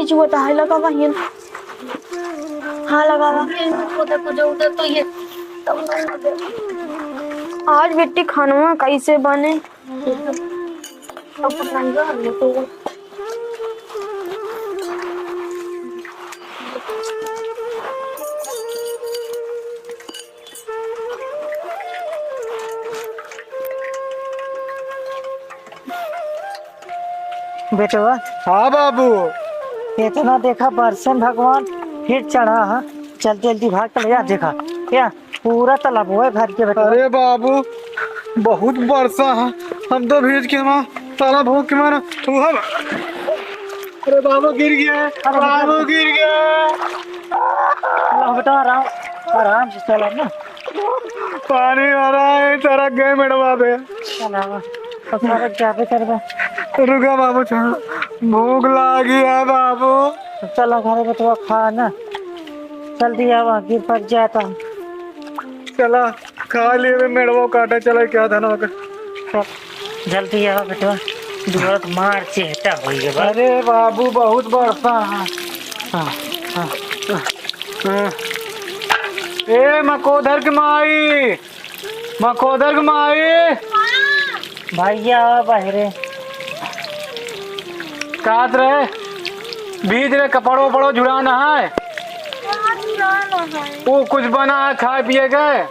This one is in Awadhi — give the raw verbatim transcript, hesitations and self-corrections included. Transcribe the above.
जुआ तो है लगा बहिन। हाँ, लगा बा। ये होता कुछ उधर तो ये। आज बेटी खानवा कैसे बने? बेटवा। हाँ बाबू। इतना देखा बरसन भगवान फिर चढ़ा है। जल्दी जल्दी भाग के ले आ, देखा क्या पूरा तालाब हुआ है घर के बेटवा। अरे बाबू, बहुत बरसा है, हम तो भीज के माँ तालाब हो के मारा तू हम। अरे बाबू गिर गया, अरे बाबू गिर गया। चला बेटा, आराम, आराम से चला ना। पानी आ रहा है, सरक गए मेरे बाबे। चला, अब सरक जाबे करबे। रुका बाबू, चला, भूख लागी है बाबू। चला घरे बेटवा, खा ना, जल्दी आवा, गिर पड़ जाता। चला, खा लिए बे मेड़वा काटा, चला क्या धन होगा। चल, जल्दी आवा बेटवा, दुआर मार चेहटा होई गए बा। अरे बाबू, बहुत बरसा है। हाँ, हाँ, हाँ। ए मकोधर के माई, मकोधर के माई। भैया बहरे। कात रहे, भीज रहे, कपड़ो उपड़ो झुराना है। वो कुछ बना है खाए पिए के?